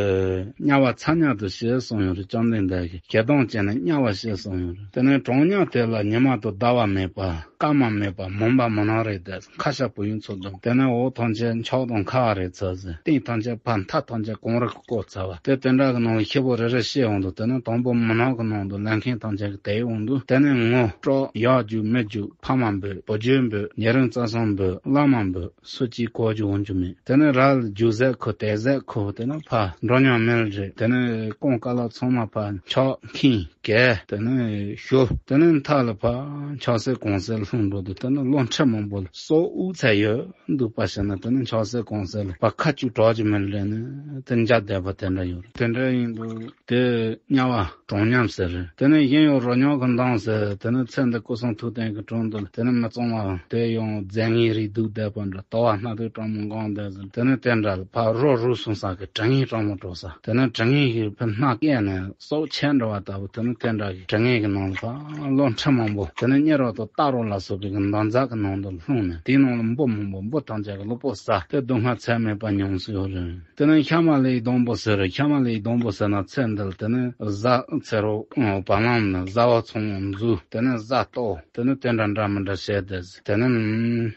དམྱལ་བ་ཚ་དམྱལ་དུ་ཤི་གསུངས་ཡོད་རེད། བཅོམ་ལྡན་འདས་ཀྱིས་ཞེ་སྡང་བྱས་ནས་དམྱལ་བ་ཤི་གསུངས་ཡོད་རེད། དེ་ནས་གྲང་དམྱལ་དེ་ལ་ཉི་མ་དང་ཟླ་བ་མེད་པ། སྐར་མ་མེད་པ་མུན་པ་མུན་ནག་རེད་བསྡད། ཁ་ཤ་བུ་ཡུག་འཚུབ་འདུག་དེ་ནས་འོག་ཐམས་ཅད་འཁྱག་དང་ཁ་བ་རེ་ཚ་ཟིན། སྟེང་ཐམས་ཅད་ཕར་མཐའ་ཐམས་ཅད་གངས་རི་གིས་བསྐོར་ཚར་བ། དེ་དེ་འདྲ་གི་ནང་ལ་ཤི་བོ་རེ་རེ་ཤི་འོང་དུས། དེ་ནས་དང་པོ་མུན་ནག་གི་ནང་དུ་ལས་མཁན་ཐམས་ཅད་ཀྱིས་དེད་འོང་དུས། དེ་ནས་ངུ་སྐྲག་གཡག་རྒྱུག་མི་རྒྱུག་ཕ་མ་འབོད། བུ་རྒྱུད་འབོད། ཉེ་རིང་རྩ་གསུམ་འབོད། བླ་མ་འབོད། སུ་གཅིག་གོ་རྒྱུ་འོང་རྒྱུ་མེད། དེ་ནས་ར་ལ་རྒྱུག་ཟས་ཁུ་དེད་ཟས་ཁུ། དེ་ནས་ཕར་འགྲོ་སྙིང་མེད་རེད། དེ་ནས་རྐང་ཀ་ལ་ཚང་མ་ཕར་འཁྱག་འཁྱིལ། གས། དེ་ནས་ཞུ། དེ་ནས་མཐའ་ལ་ཕར་འཁྱག་སེལ་གངས་སེལ་ལྷུང་འགྲོ་དུས། དེ་ནས་ལོ་ཁྲི་མང་པོ་ལ་སྲོག་དབུགས་ཚད་ཡོད་འདུག་པ་ཞིག་ན། དེ་ནས་འཁྱག་སེལ་གངས་སེལ་ལ་ཕར་ཁ་གཅིག་གྲག་རྒྱུ་མེད་རེད་ནས་དེ་འཇགས་བསྡད་པ་དེ་འདྲ་ཡོད་རེད། དེ་འདྲ་ཡིན་དུས་དེ་དམྱལ་བ་གྲང་དམྱལ་ཟེར་རེད། དེ་ནས་གཞན་ཡང་རོ་མྱགས་ཀྱི་མདངས་ཟེར། དེ་ནས་ཚེ་འདི་སྐུ་གསུང་ཐུགས་རྟེན་གྱི་དྲུང་དུ་དེ་ནས་མི་གཙང་བ་དེ་ཡང་རྫས་ངན་རིགས་སྡུག་བསྡད་པ་འདྲ། དུ་བ་སྣ་དུག་གྲང་མོ་འགོས་བསྡད་ཟེར། དེ་ནས་དེ་འདྲ་ལ་ཕར་རོ་རུལ་སོང་ས་གི་དྲི་ངན་གྲང་མོ་བྲོ་ས། དེ་ནས་དྲི་ངན་ཞིག་ཕར་སྣ་བཀལ་ནས་སྲོག་ཆད་འགྲོ་བ་ལྟ་བུ། དེ་ནས། དེ་འདྲ་གི་དྲི་ངན་གྱི་ནང་ལ་ཕར་གློག་འཕྲུལ་མང་པོ། དེ་ནས་གཉེར་བ་དང་རྟ་རོ་ལ་སོགས་པའི་གི་འདམ་རྫབ་ཀྱི་ནང་དུ་ལྷུང་ནས། དེའི་ནང་ལ་འབུ་མང་པོ། འབུ་ཐམས་ཅད་ཀྱིས་གློ་བུར་ཟ་སྟེ་སྡུག་བསྔལ་ཚད་མེད་པ་མྱོང་སྲིད་ཡོད་རེད། དེ་ནས་ཤ་མ་ལེའི་སྡོང་པོ་ཟེར། ཤ་མ་ལེའི་སྡོང་པོ་ཟེར་ན་ཚེ་འདི་ལ་དེ་ནས་བཟའ་ཚེ་རོགས་བ་ལང་ནས་བཟའ་བ་ཚང་མ་འཛུལ། དེ་ནས་བཟའ་ལྟོགས། དེ་ནས་དེ་འདྲ་འདྲ་མི་འདྲ་བྱས་ཏེ། དེ་ནས་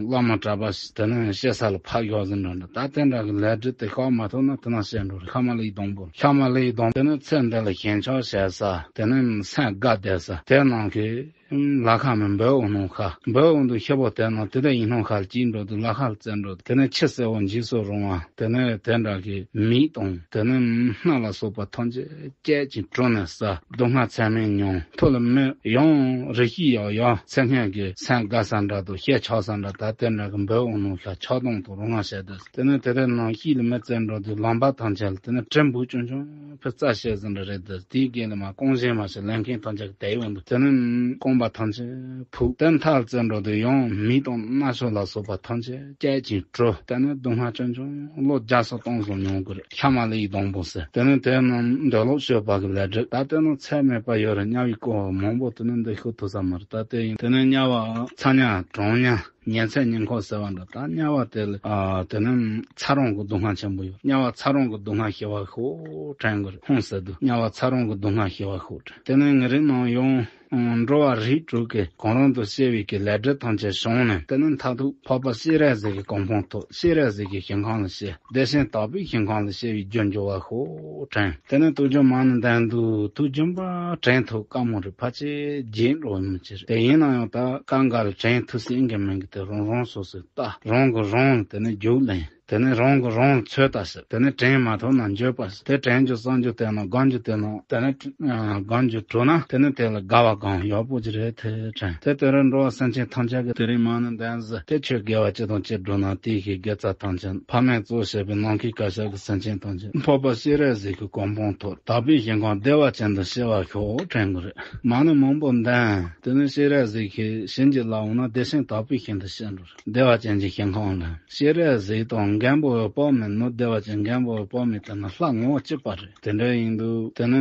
བླ་མ་གྲྭ་པ་དེ་ནས་གཤེད་ས་ལ་ཕར་བཞག་ཟིན་འགྲོ་འདྲ། ད་དེ་འདྲ་གི་ལས་འབྲས་དེ་བཤགས་མ་ཐུབ་ན་དེ་ན་བཤད་འགྲོ་རེད། ཤ་མ་ལེའི་སྡོང་པོ། ཤ་མ་ལེའི་སྡོང་། དེ་ནས་ཚེ་འདི་ལ་ཞེན་ཆགས་བྱས་ས། དེ་ནས་སེམས་དགའ་བསྡད་ས། དེ་ནང་གི་ལ་ཁ་མི་འབོད་འོང་ནོ་ཁ། འབོད་འོང་དུ་ཤི་བོ་དེ་ནང་དེ་དེ་ཡིན་ནོ་ཁ་ལ་ཅིག་འགྲོ་དུ་ལ་ཁ་ལ་བཙན་འགྲོ་དུ། དེ་ནས་ཁྱི་སེར་བོ་འཇིགས་སུ་རུང་བ། དེ་ནས་དེ་འདྲ་གི་མིག་དང་དེ་ནས་སྣ་ལ་སོགས་པ་ཐམས་ཅད་བཅད་ཅིང་བྲོ་ནས་ས། སྡུག་བསྔལ་ཚད་མེད་མྱོང་། ཐུགས་ལ་མི་ཡང་རེ་ཞིག་ཡག་ཡག་ཚེ་སྔོན་གྱི་སེམས་དགའ་ས་འདྲ་དང་ཤ་ཆག་ས་འདྲ། ད་དེ་འདྲ་གི་འབོད་འོང་ནོ་ཤ་ཆག་སྡང་དང་རུང་བ་བྱས་ཏེ། དེ་ནས་དེ་རེ་ནང་ཤི་ལ་མི་བཙན་འགྲོ་དུ་ལམ་པ་ཐམས་ཅད་ལ་དེ་ནས་གྲི་འབུ་ཆུང་ཆུང་ཕུ་རྩ་བཤད་ཟིན་འདྲ་རེད་དེ། དེའི་རྒན་ལ་མ་རྐང་བཞིན་མ་ཞིག་ལེན་མཁན་ཐམས་ཅད་ཀྱི་དད་ཡོད་འདུག་དེ་ནས་རྐང་པ་ཐམས་ཅད་ཕུག་དེ་མཐའ་བཙན་འགྲོ་དུ་ཡང་མིག་དང་སྣ་ཆོ་ལ་སོགས་པ་ཐམས་ཅད་བཅད་ཅིང་བྲོ། དེ་ནས་སྡུག་བསྔལ་ཆུང་ཆུང་ལོ་བརྒྱ་སོ་སྟོང་སོ་མྱོང་གི་རེད། ཤ་མ་ལེའི་སྡོང་པོ་ཟེར། དེ་ནས་དེ་རྣམས་འདོད་ལོག་སྤྱོད་པ་གི་ལས་འབྲས། ད་དེ་རྣམས་ཚད་མེད་པ་ཡོད་རེད། དམྱལ་བའི་སྐོར་མང་པོ་དེ་ནས་འདི་ཤོད་ཐུབ་ས་མ་རེད། ད་དེ་ཡིན། དེ་ནས་དམྱལ་བ་ཚ་དམྱལ་གྲང་དམྱལ། ཉི་ཚེ་ཉི་འཁོར་ཟེར་བ་འདྲ། ད་དམྱལ་བ་དེ་ལ་ཨ་དེ་ནི་ཚ་རོང་གི་སྡུག་བསྔལ་ཆེན་པོ་ཡོད། དམྱལ་བ་ཚ་རོང་གི་སྡུག་བསྔལ་ཞི་བ་ཤོག་དྲན་དགོས་རེད། ཧོང་ཟེར་དུས་དམྱལ་བ་ཚ་རོང་གི་སྡུག་བསྔལ་ཞི་བ་ཤོག་དྲན། དེ་ནི་ངེད་རིགས་ནང་ཡང་འགྲོ་བ་རིགས་དྲུག་གི་གང་རུང་དུ་སྐྱེ་བའི་གི་ལས་འབྲས་ཐམས་ཅད་བྱུང་ནས། དེ་ནི་མཐར་ཐུག་འཕགས་པ་སྤྱན་རས་གཟིགས་ཀྱི་གོ་འཕང་ཐོབ། སྤྱན་རས་གཟིགས་ཀྱི་ཞིང་ཁམས་ལ་སྐྱེ། བདེ་ཞིང་དག་པའི་ཞིང་ཁམས་ལ་སྐྱེ་བའི་རྒྱུར་འགྱུར་བ་ཤོག་དྲན། དེ་ནི་དུས་རྒྱུན་མ་ནི་ལྡན་དུས་དུས་རྒྱུན་པ་དྲན་ཐུབ་དཀའ་མོ་རེད། ཕལ་ཆེར་བརྗེད་འགྲོ་མི་ཅི་རེད། དེ་ཡིན་ན་ཡང་ད་གང་ག་ལ་དྲན་ཐུབ་སྲིད་གི་མིན་གི་དེ་རང་རང་སོ་སོའི་ལྟ། རང་གི་རང་ལ་དེ་ནི་རྒྱུགས་ལེན། དེ་ནི་རང་གི་རང་ལ་ཚོད་ལྟ་ཟེར། དེ་ནི་དྲན་མ་ཐུབ་ན་འགྱོད་པ་ཟེར། དེ་དྲན་རྒྱུ་བསམ་རྒྱུ་དེ་ན་དགའ་རྒྱུ་དེ་ན་དེ་ནི་དགའ་རྒྱུ་བྲོ་ན་དེ་ནི་དེ་ལ་དགའ་བ་གང་ཡག་པོ་ཅིག་རེད་དེ་དྲན། དེ་དེ་རིང་འགྲོ་བ་སེམས་ཅན་ཐམས་ཅད་ཀྱི་དེ་རིང་མ་ནི་ལྡན་ཟེར། དེ་ཆོས་དགེ་བ་ཅི་དང་ཅི་བསྒྲུབས་ན་དེའི་གི་དགེ་རྩ་ཐམས་ཅད་ཕ་མས་གཙོ་བྱས་པའི་ནམ་མཁའི་གར་ཞབས་ཀྱི་སེམས་ཅན་ཐམས་ཅད་འཕགས་པ་སྤྱན་རས་གཟིགས་ཀྱི་གོ་འཕང་ཐོབ། དག་པའི་ཞིང་ཁམས་བདེ་བ་ཅན་དུ་སྐྱེ་བར་ཤོག་དྲན་དགོས་རེད། མ་ནི་མང་པོ་ལྡན། དེ་ནི་སྤྱན་རས་གཟིགས་ཀྱི་བྱིན་གྱིས་བརླབས་འོང་ན་བདེ་ཞིང་དག་པའི་ཞིང་དུ་སྐྱེ་འགྲོ་རེད། བདེ་བ་ཅན་གྱི་ཞིང་ཁམས་ལ། སྤྱན་རས་གཟིགས་དང་མགོན་པོ་འོད་དཔག་མེད་ནི། བདེ་བ་ཅན་མགོན་པོ་འོད་དཔག་མེད་དེ་ནི་ལྷ་ངོ་བོ་གཅིག་པ་རེད། དེ་འདྲ་ཡིན་དུས་དེ་ནི་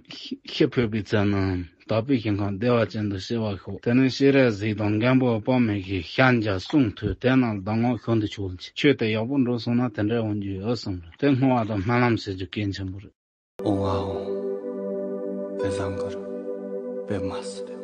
ཤི་ཤི་འཕོས་པའི་ཚེ་ན་དག་པའི་ཞིང་ཁམས་བདེ་བ་ཅན་དུ་སྐྱེ་བར་ཤོག་དེ་ནི་སྤྱན་རས་གཟིགས་དང་མགོན་པོ་འོད་དཔག་མེད་ཀྱི་ཞལ་མཇལ་གསུང་ཐོས། དེ་ན་གདམས་ངག་ཤིན་ཏུ་ཆོག་ཅིག་ཆོས་དེ་ཡག་པོ་འགྲོ་སོང་ན་དེ་འདྲ་འོང་རྒྱུ་ཡོད་གསུངས་རེད། དེ་བསྔོ་བ་དང་སྨོན་ལམ་བྱེད་རྒྱུ་གལ་ཆེན་པོ་རེད། ཨོང་ཨ་ཨོང་། བེ་བཟང་གར་པེ་མ་སི་རེ།